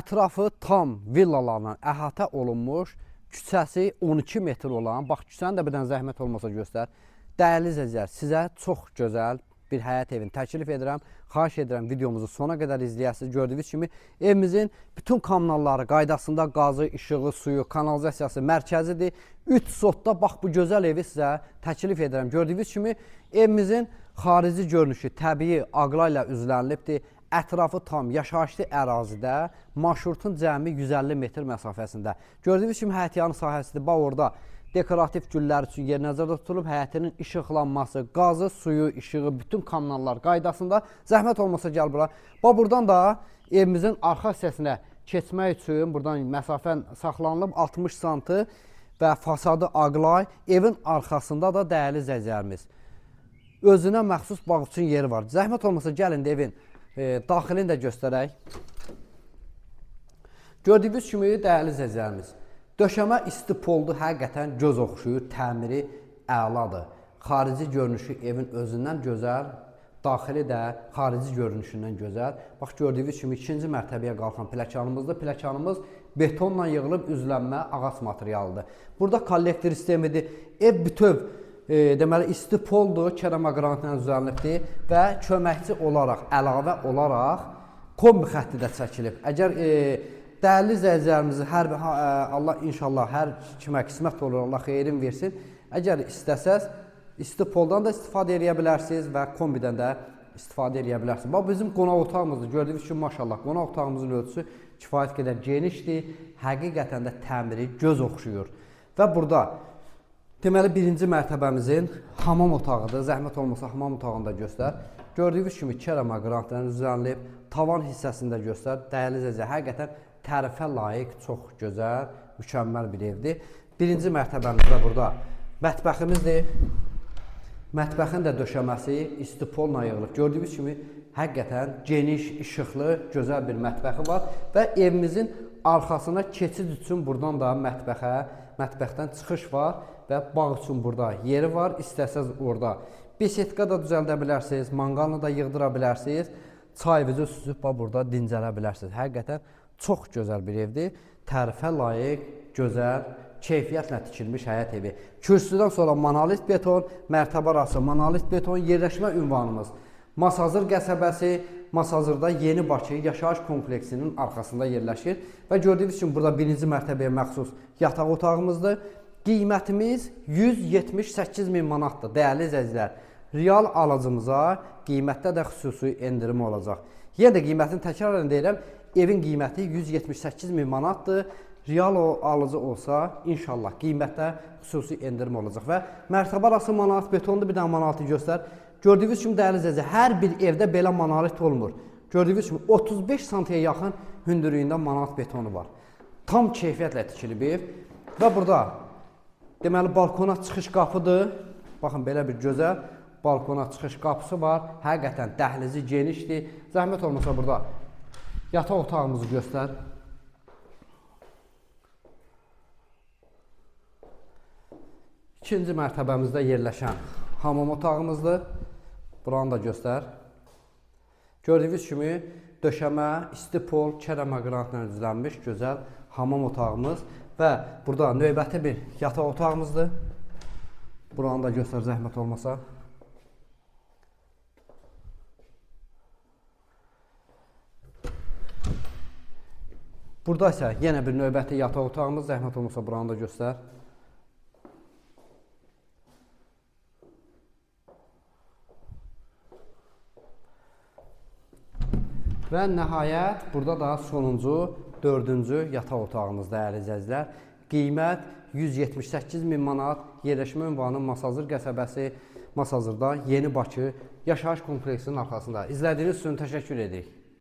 Ətrafı tam villalarla əhatə olunmuş, küçəsi 12 metr olan, bax küçəni də bir dənə zəhmət olmasa göstər. Dəyərli izləyicilər, sizə çox gözəl bir həyət evini təklif edirəm. Xahiş edirəm videomuzu sona qədər izləyəsiniz. Gördüyünüz kimi evimizin bütün kommunalları qaydasında qazı, işığı, suyu, kanalizasiyası mərkəzidir. 3 sotda bax bu gözəl evi sizə təklif edirəm. Gördüyünüz kimi evimizin xarici görünüşü təbii ağlayla üzlənilibdir. Ətrafı tam yaşayışlı ərazidə, marşrutun cəmi 150 metr məsafəsində. Gördüyünüz kimi həyətyanı sahəsidir. Bax orada dekorativ güllər üçün yer nəzərdə tutulub, həyətinin işıqlanması, qazı, suyu, işığı, bütün kommunallar qaydasında. Zəhmət olmasa gəl bura. Bax buradan da evimizin arxa hissəsinə keçmək üçün buradan məsafə saxlanılıb 60 sm və fasadı ağlay. Evin arxasında da dəyərli izləyicilərimiz özünə məxsus bağ üçün yeri var. Zəhmət olmasa gəlin də evin daxilini də göstərək. Gördüyünüz kimi dəyərli izləyicilərimiz, döşəmə isti poldur, həqiqətən göz oxşuyur, təmiri əladır. Xarici görünüşü evin özündən gözəl, daxili də xarici görünüşündən gözəl. Bax gördüyünüz kimi ikinci mərtəbəyə qalxan pilləkənimizdir. Pilləkənimiz betonla yığılıb üzlənmə ağac materialıdır. Burada kollektor sistemidir. Ev bütöv deməli isti poldur, keramaqranitlə düzəldilibdir və köməkçi olaraq, əlavə olaraq kombi xətti də çəkilib. Əgər dəyərli izləyicilərimizi hər Allah inşallah hər kimə qismət olur, Allah xeyrin versin. Əgər istəsəz isti poldan da istifadə edə bilərsiniz və kombidən də istifadə edə bilərsiniz. Bax bizim qonaq otağımızdır. Gördüyünüz kimi maşallah qonaq otağımızın ölçüsü kifayət qədər genişdir. Həqiqətən də təmiri göz oxşuyur. Və burada deməli birinci mərtəbəmizin hamam otağıdır. Zəhmət olmasa hamam otağını da göstər. Gördüyünüz kimi keramaqrantla düzənlib, tavan hissəsini də göstər. Dəyərli izləyicilər, həqiqətən tərifə layiq, çox gözəl, mükəmməl bir evdir. Birinci mərtəbəmizdə burada mətbəximizdir. Mətbəxin də döşəməsi isti polla yığılıb. Gördüyünüz kimi həqiqətən geniş, işıqlı, gözəl bir mətbəxi var və evimizin arxasına keçid üçün buradan da mətbəxə, mətbəxdən çıxış var və bağ üçün burada yeri var. İstəsəz orada besetka da düzəldə bilərsiniz, manqalını da yığdıra bilərsiniz. Çayınızı süzüb bax burada dincələ bilərsiniz. Həqiqətən çox gözəl bir evdir. Tərifə layiq, gözəl, keyfiyyətlə tikilmiş həyət evi. Kürsüdən sonra monolit beton, mərtəbə arası monolit beton yerləşmə ünvanımız. Masazır qəsəbəsi, Masazırda Yeni Bakı yaşayış kompleksinin arxasında yerləşir və gördüyünüz kimi burada birinci mərtəbəyə məxsus yataq otağımızdır. Qiymətimiz 178 min manatdır, dəyərli izləyicilər. Real alıcımıza qiymətdə də xüsusi endirim olacaq. Yenə də qiymətini təkrarən deyirəm, evin qiyməti 178 min manatdır. Real alıcı olsa, inşallah qiymətdə xüsusi endirim olacaq və mərtəbə arası monolit betondur, bir dənə monoliti göstər. Gördüyünüz kimi dəyərli izləyicilər, hər bir evdə belə monolit olmur. Gördüyünüz kimi 35 santiyə yaxın hündürlüyündə monolit betonu var. Tam keyfiyyətlə tikilib ev və burada deməli balkona çıxış qapıdır. Baxın belə bir gözəl balkona çıxış qapısı var. Həqiqətən dəhlizi genişdir. Zəhmət olmasa burada yataq otağımızı göstər. İkinci mərtəbəmizdə yerləşən hamam otağımızdır. Buranı da göstər. Gördüyünüz kimi döşəmə, isti pol, keramaqrantla düzəlmiş gözəl hamam otağımız və burada növbəti bir yataq otağımızdır. Buranı da göstər zəhmət olmasa. Burada isə yenə bir növbəti yataq otağımız, zəhmət olmasa buranı da göstər. Və nəhayət burada da sonuncu, dördüncü yataq otağımız dəyərli izləyicilər. Qiymət 178 min manat, yerləşmə ünvanı Masazır qəsəbəsi, Masazırda Yeni Bakı yaşayış kompleksinin arxasında. İzlədiyiniz üçün təşəkkür edirik.